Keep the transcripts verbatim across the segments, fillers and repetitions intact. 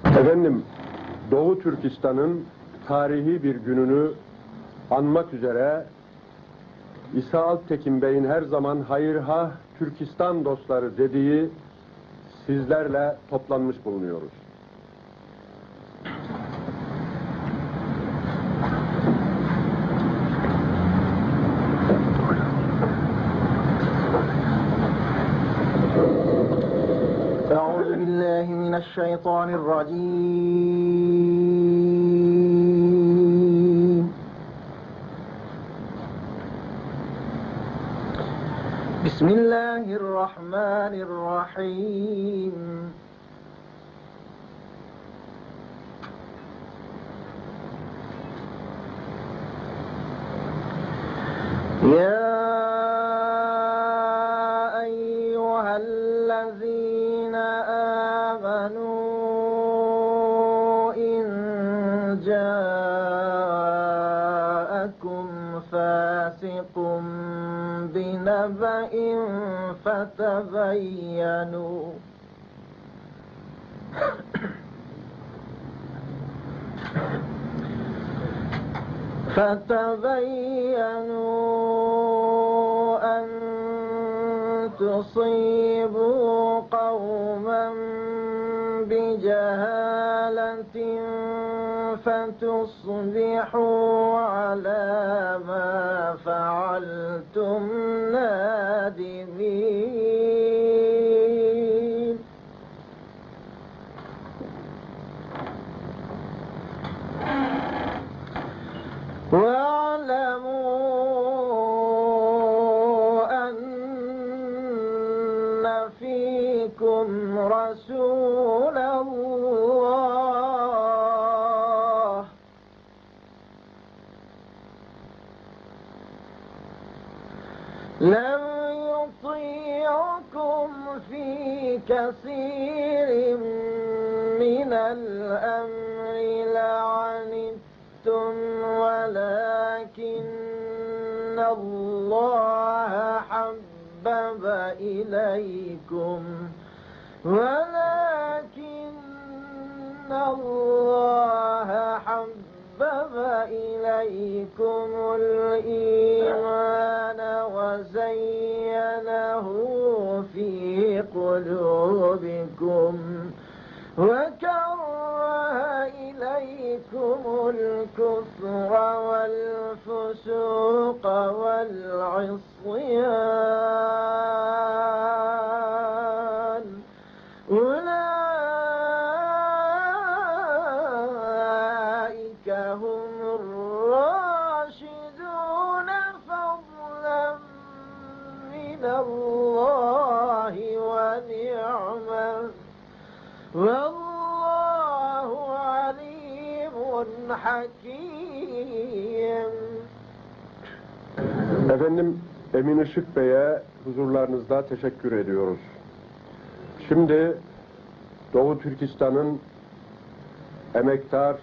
Efendim, Doğu Türkistan'ın tarihi bir gününü anmak üzere İsa Alptekin Bey'in her zaman hayırhah Türkistan dostları dediği sizlerle toplanmış bulunuyoruz. أعوذ بالله من الشيطان الرجيم. بسم الله الرحمن الرحيم. يا أيها الذين آمنوا إن جاءكم فاسق بنبأ فتبينوا فتبينوا أن تصيبوا قوما بجهالة فتصبحوا على ما فعلتم نادمين. واعلموا أن فيكم رسول الله لو يطيعكم في كثير من الأمر لعنتم ولكن الله حبب إليكم ولكن الله حبب إليكم الإيمان وزينه في قلوبكم وكره إليكم الكفر والفسوق والعصيان. أولئك هم الراشدون فضلا من الله ونعمة والله عليم حكيم. Efendim, Emin Işık Bey'e huzurlarınızda teşekkür ediyoruz. Şimdi Doğu Türkistan'ın emektar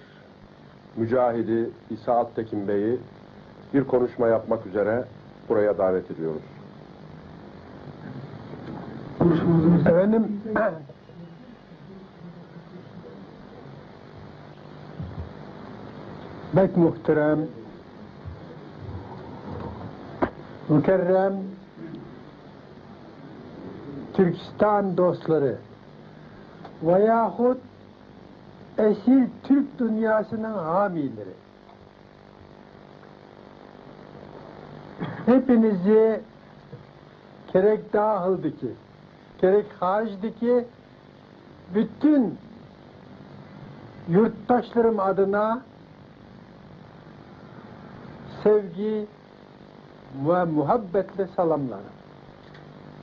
mücahidi İsa Alptekin Bey'i bir konuşma yapmak üzere buraya davet ediyoruz. Efendim, بەك مۆھتەرەم، مۇكەررەم تۈركىستان دوستلىرى ۋە ياخۇد ئەسلى تۈرك دۇنياسىنىڭ ھامىيلىرى. ھەپپىنىزنى كېرەك داخىلدىكى، كېرەك خارىجدىكى پۈتۈن يۇرتداشلىرىم ئادىنا سەۋگى ۋە مۇھەببەتلىك سالاملار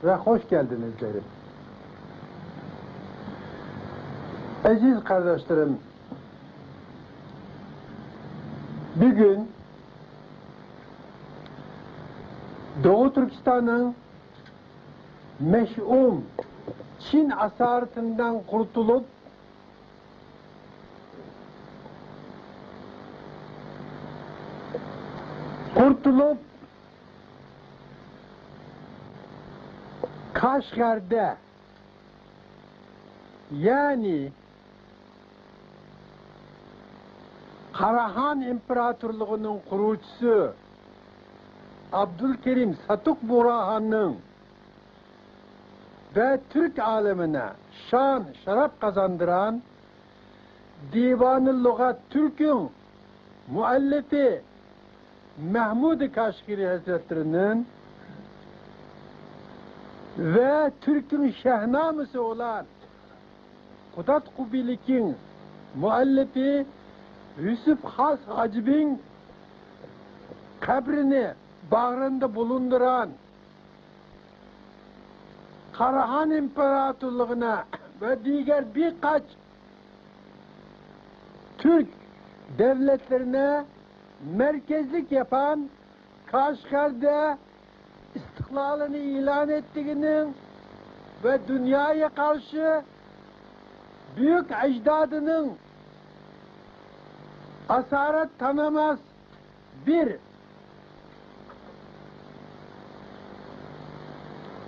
ۋە خوش كەلدىڭىز دەيمەن. ئەزىز قېرىنداشلىرىم، بۈگۈن دوغۇ تۈركىستاننىڭ مەشئۇم چىن ئاسارىتىندىن قۇتۇلۇپ، قۇتۇلۇپ، قەشقەردە، يەنى قاراخان ئىمپېراتورلۇقىنىڭ قۇرغۇچىسى ئابدۇلكېرىم ساتۇق بۇغراخاننىڭ ۋە تۈرك ئالىمىنە شان، شەرەپ قازاندۇران دىۋانى لۇغەت تۈركۈڭ مۇئەللىپى مەھمۇدى كاشغىرى ھەزرەتلىرىنىڭ ۋە تۈركۈڭ شەھنامىسى ئولان قۇدات قۇبىلىكىڭ مۇئەللىپى يۈسۈپ خاس ھاجىبىڭ قەبرىنى باغرىندا بۇلۇندۇران قاراخان ئىمپېراتورلۇقىنا ۋە دىگەر بىر قاچ تۈرك دەۋلەتلىرىنە مەركەزلىك ياپان كاشغەردە ئىستىقلالىنى ئېلان ئەتتىگىنىڭ ۋە دۇنياغا قارشى بۈيۈك ئەجدادىنىڭ ئاسارەت تانىماس بىر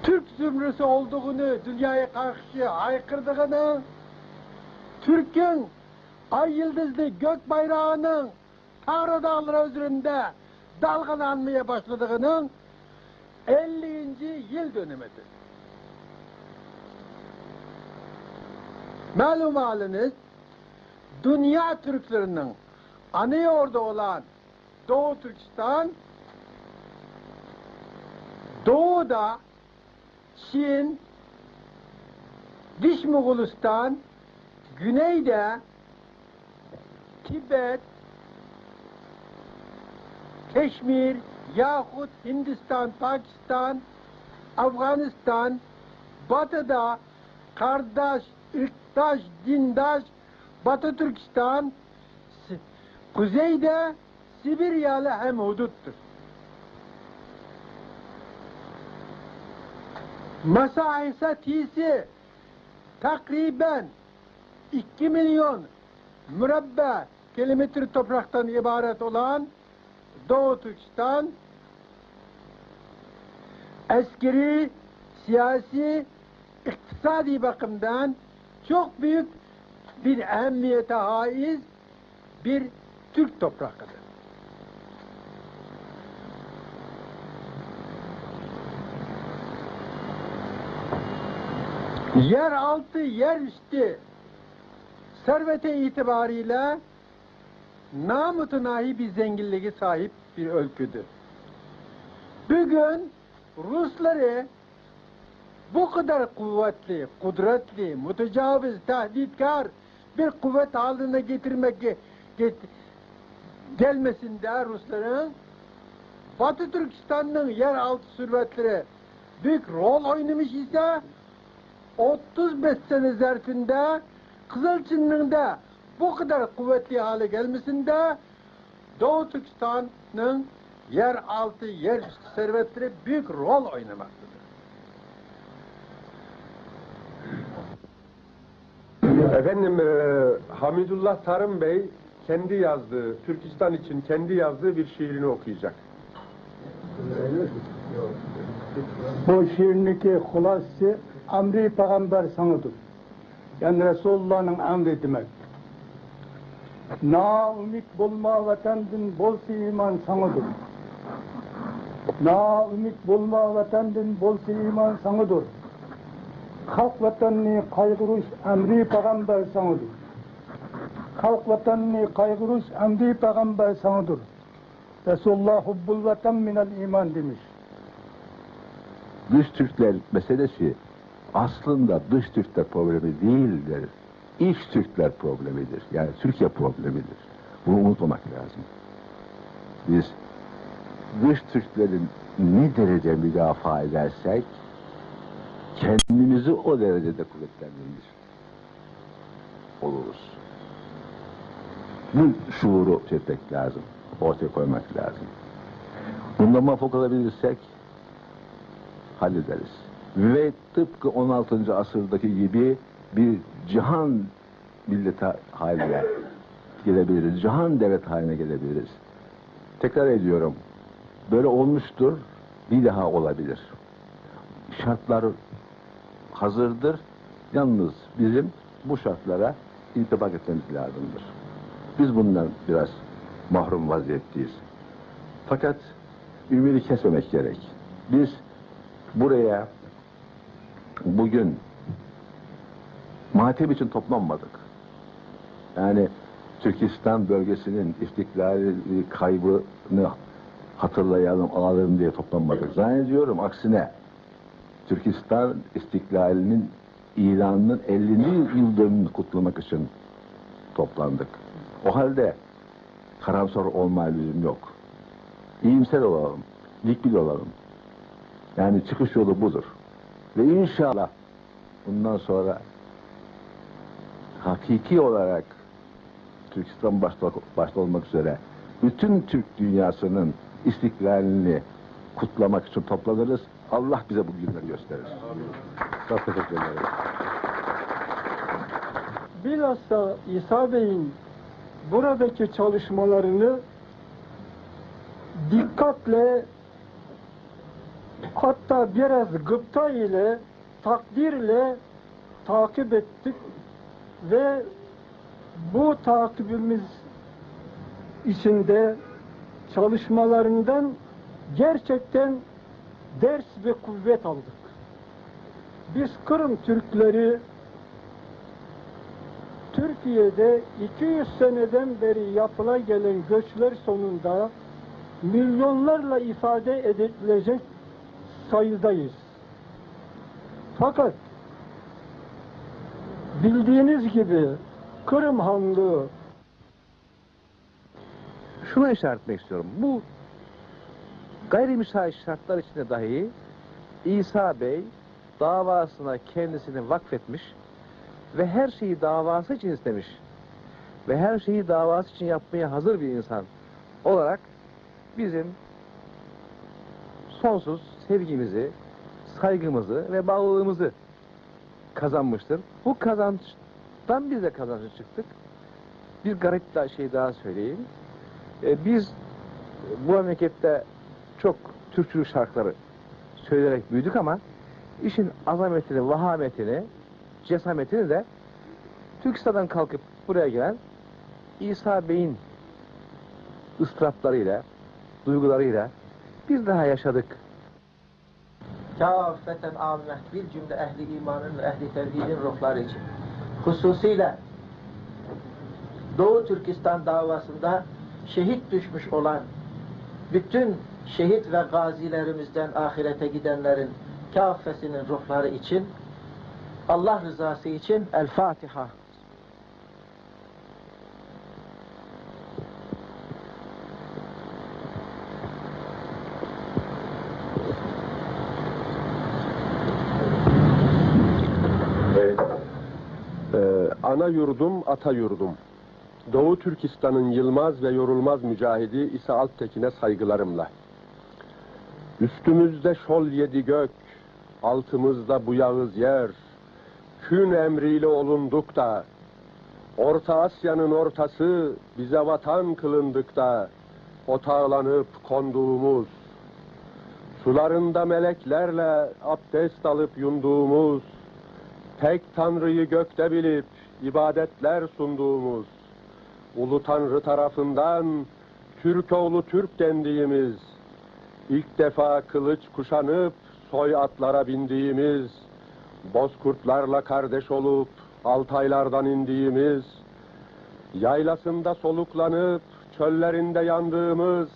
تۈرك زۇمرىسى ئولدۇغىنى دۇنياغا قارشى ھايقىرىدىغىنىڭ، تۈركۈڭ ئاي يىلدىزلىق گۆك بايراغىنىڭ تەڭرى داغلىرى ئۈزرىندە دالغىلانمىيا باشلىدىغىنىڭ ئەللىنچى يىل دۆنىمىدۇر. مەلۇم ھالىنىز، دۇنيا تۈركلىرىنىڭ ئانا يۇرتى ئولان دوغۇ تۈركىستان، دوغۇدا چىن، دىش موغۇلىستان، گۈنەيدە تىبەت، كەشمىر ياخۇد ھىندىستان، پاكىستان، ئافغانىستان، باتىدا قارداش، ئىرقداش، دىنداش، باتۇ تۈركىستان، س-، قۇزەيدە سىبىرىيەلەر ھەم ھۇدۇدتۇر. ماساھەسە تېيىسى تەقرىبەن ئىككى مىليون مۇرەببە كىلومېتىر توپراقتىن ئىبارەت ئولان دوغۇ تۈركىستان ئەسكىرىي، سىياسىي، ئىقتىسادىي بېقىمدان چوق بۈيۈك بىر ئەھمىيەتكە ھائىز بىر تۈرك توپراقىدىر. يەر ئالتى، يەر ئۈستى سەرۋىتى ئېتىبارىيلە نامۇتىناھىي بىر زەڭگىنلىككە ساھىب بىر ئۆلكىدۇر. بۈگۈن رۇسلىرى بۇ قەدەر قۇۋۋەتلىك، قۇدرەتلىك، مۇتىجاۋىز، تەھدىتكار بىر قۇۋۋەت ھالىنى كەلتۈرمەككە كەت-، كەلمىسىندە رۇسلىرىنىڭ باتۇ تۈركىستاننىڭ يەر ئالتى سەرۋەتلىرى بۈيۈك رول ئوينىمىش ئىسە، ئوتتۇز بەش سەنە زەرپىندە قىزىل چىننىڭدە بۇ قەدەر قۇۋۋەتلىك ھالى كەلمىسىندە، دوغۇ تۈركىستاننىڭ يەر ئالتى، يەر ئۈستى سەرۋەتلىرى بۈيۈك رول ئوينىماقتىدۇر. Efendim, e, Hamidullah Tarım Bey kendi yazdığı, Türkistan için kendi yazdığı bir şiirini okuyacak. بۇ شېئىرنىڭكى خۇلاسىسى ئەمرى پەيغەمبەر ساڭىدۇر. يەنى رەسۇلۇللانىڭ ئەمرى دېمەك. نائۈمىد بولما ۋەتەندىن، بولسا ئىمان ساڭىدۇر. نائۈمىد بولما ۋەتەندىن، بولسا ئىمان ساڭىدۇر. خەلق ۋەتەننى قايغۇرۇش ئەمرى پەيغەمبەر ساڭىدۇر. خەلق ۋەتەننى قايغۇرۇش ئەمرى پەيغەمبەر ساڭىدۇر. رەسۇلۇللا ھۇببۇل ۋەتەن مىنەل ئىمان دېمىش. Dış Türkler meselesi aslında dış Türkler problemi değildir. İç Türkler problemidir. Yani Türkiye problemidir. Bunu unutmamak lazım. Biz dış Türklerin ne derece müdafaa edersek, kendimizi o derecede kuvvetlendirmiş oluruz. Bu şuuru şey etmek lazım, ortaya koymak lazım. Bunda muvaffak olabilirsek hallederiz. Ve tıpkı on altıncı asırdaki gibi bir cihan milleti haline gelebiliriz, cihan devlet haline gelebiliriz. Tekrar ediyorum, böyle olmuştur, bir daha olabilir. Şartlar hazırdır. Yalnız bizim bu şartlara intibak etmemiz lazımdır. Biz bundan biraz mahrum vaziyetteyiz. Fakat ümidi kesmemek gerek. Biz buraya bugün matem için toplanmadık. Yani Türkistan bölgesinin istiklali kaybını hatırlayalım, analım diye toplanmadık. Zannediyorum aksine Türkistan istiklalinin ilanının ellinci yıl dönümünü kutlamak için toplandık. O halde karamsar olmaya lüzum yok. İyimser olalım, dikbil olalım. Yani çıkış yolu budur. Ve inşallah bundan sonra hakiki olarak Türkistan başta, başta olmak üzere bütün Türk dünyasının istiklalini kutlamak için toplanırız. Allah bize bu günleri gösterir. Çok teşekkür ederim. Bilhassa İsa Bey'in buradaki çalışmalarını dikkatle, hatta biraz gıpta ile, takdirle takip ettik ve bu takibimiz içinde çalışmalarından gerçekten ders ve kuvvet aldık. Biz Kırım Türkleri Türkiye'de iki yüz seneden beri yapıla gelen göçler sonunda milyonlarla ifade edilecek sayıdayız. Fakat bildiğiniz gibi Kırım Hanlığı Şunu işaret etmek istiyorum. Bu gayrimüsait şartlar içinde dahi İsa Bey davasına kendisini vakfetmiş ve her şeyi davası için istemiş ve her şeyi davası için yapmaya hazır bir insan olarak bizim sonsuz sevgimizi, saygımızı ve bağlılığımızı kazanmıştır. Bu kazançtan biz de kazançlı çıktık. Bir garip da şey daha söyleyeyim. E, biz bu memlekette çok Türkçülük şarkıları söyleyerek büyüdük ama işin azametini, vahametini, cesametini de Türkistan'dan kalkıp buraya gelen İsa Bey'in ıstıraplarıyla, duygularıyla bir daha yaşadık. Kâffeten âmmet, bir cümle ehli imanın ve ehli tevhidin ruhları için. Hususiyle Doğu Türkistan davasında şehit düşmüş olan bütün şehit ve gazilerimizden ahirete gidenlerin kâffesinin ruhları için, Allah rızası için El Fatiha. Ee, ana yurdum, ata yurdum. Doğu Türkistan'ın yılmaz ve yorulmaz mücahidi İsa Alptekin'e saygılarımla. Üstümüzde şol yedi gök, altımızda bu yağız yer. Kün emriyle olunduk da, Orta Asya'nın ortası bize vatan kılındık da, otağlanıp konduğumuz, sularında meleklerle abdest alıp yunduğumuz, tek Tanrı'yı gökte bilip ibadetler sunduğumuz, Ulu Tanrı tarafından Türk oğlu Türk dendiğimiz, ilk defa kılıç kuşanıp soy atlara bindiğimiz, bozkurtlarla kardeş olup Altaylardan indiğimiz, yaylasında soluklanıp çöllerinde yandığımız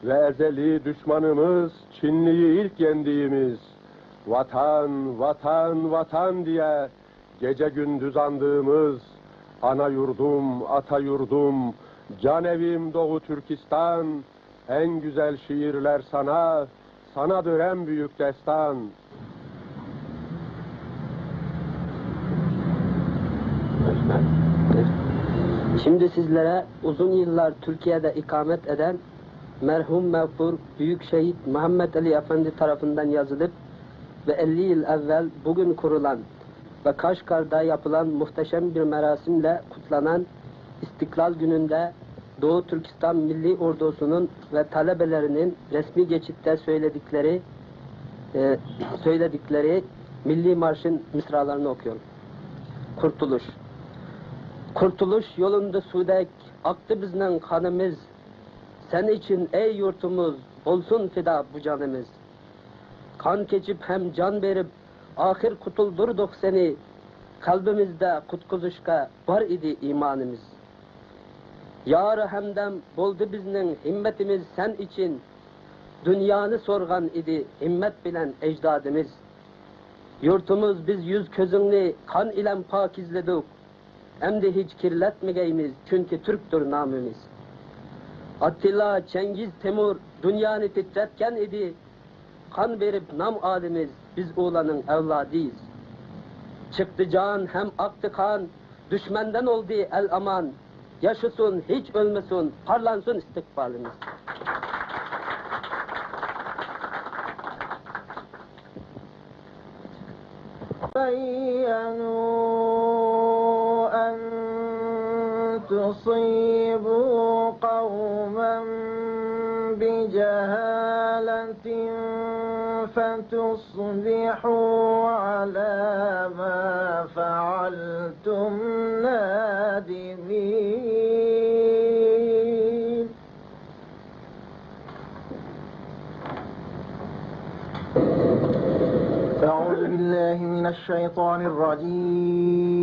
ve ezeli düşmanımız Çinli'yi ilk yendiğimiz, vatan, vatan, vatan diye gece gündüz andığımız ana yurdum, ata yurdum, can evim Doğu Türkistan, en güzel şiirler sana, sanadır en büyük destan. Şimdi sizlere uzun yıllar Türkiye'de ikamet eden merhum mağfur büyük şehit Muhammed Ali Efendi tarafından yazılıp ve elli yıl evvel bugün kurulan ve Kaşgar'da yapılan muhteşem bir merasimle kutlanan İstiklal Günü'nde Doğu Türkistan Milli Ordusu'nun ve talebelerinin resmi geçitte söyledikleri e, söyledikleri Milli Marş'ın mısralarını okuyorum. Kurtuluş. قۇرتۇلۇش يولۇندا سۇدەك ئاقتى بىزنىڭ قانىمىز. سەن ئۈچۈن ئەي يۇرتۇمىز، بولسۇن پىدا بۇ جانىمىز. قان كېچىپ ھەم جان بېرىپ، ئاخىر قۇتۇلدۇردۇق سېنى. قەلبىمىزدە قۇتقۇزۇشقا بار ئىدى ئىمانىمىز. يار ھەمدەم بولدى بىزنىڭ ھىممىتىمىز سەن ئۈچۈن. دۇنيانى سورغان ئىدى ھىممەت بىلەن ئەجدادىمىز. يۇرتۇمىز، بىز يۈز كۆزۈڭنى قان ئىلەن پاكىزلىدۇق. ئەمدى ھېچ كىرلەتمىگەيمىز، چۈنكى تۈركتۇر نامىمىز. ئاتتىلا، چەڭگىز، تېمۇر دۇنيانى تىترەتكەن ئىدى. قان بېرىپ نام ئالىمىز، بىز ئۇلارنىڭ ئەۋلادىيىز. چىقتى جان ھەم ئاقتى قان، دۈشمەندىن بولدى ئەل ئامان. ياشىسۇن، ھېچ ئۆلمىسۇن، پارلانسۇن ئىستىقبالىمىز. تبينوا أن تصيبوا قوما بجهالة فتصبحوا على ما فعلتم نادمين. أعوذ بالله من الشيطان الرجيم.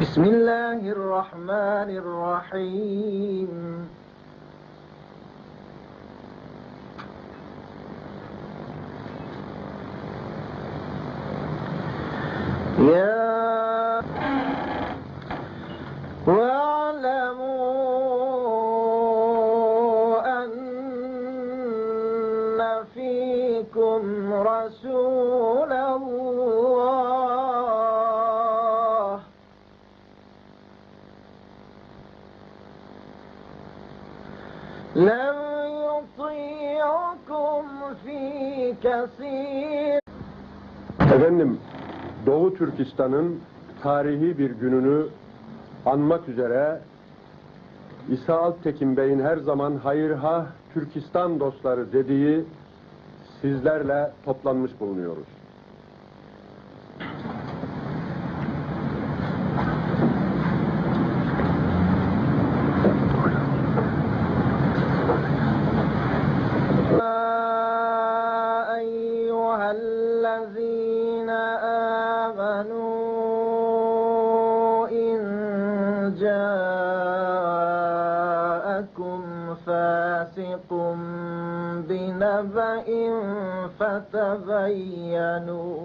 بسم الله الرحمن الرحيم. يا واعلموا أن فيكم رسول الله لو يطيعكم في كثير. Efendim, Doğu Türkistan'ın tarihi bir gününü anmak üzere İsa Alptekin Bey'in her zaman hayırhah Türkistan dostları dediği sizlerle toplanmış bulunuyoruz. يا أيها الذين آمنوا إن جاءكم فاسق بنبأ فتبينوا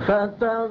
فتبينوا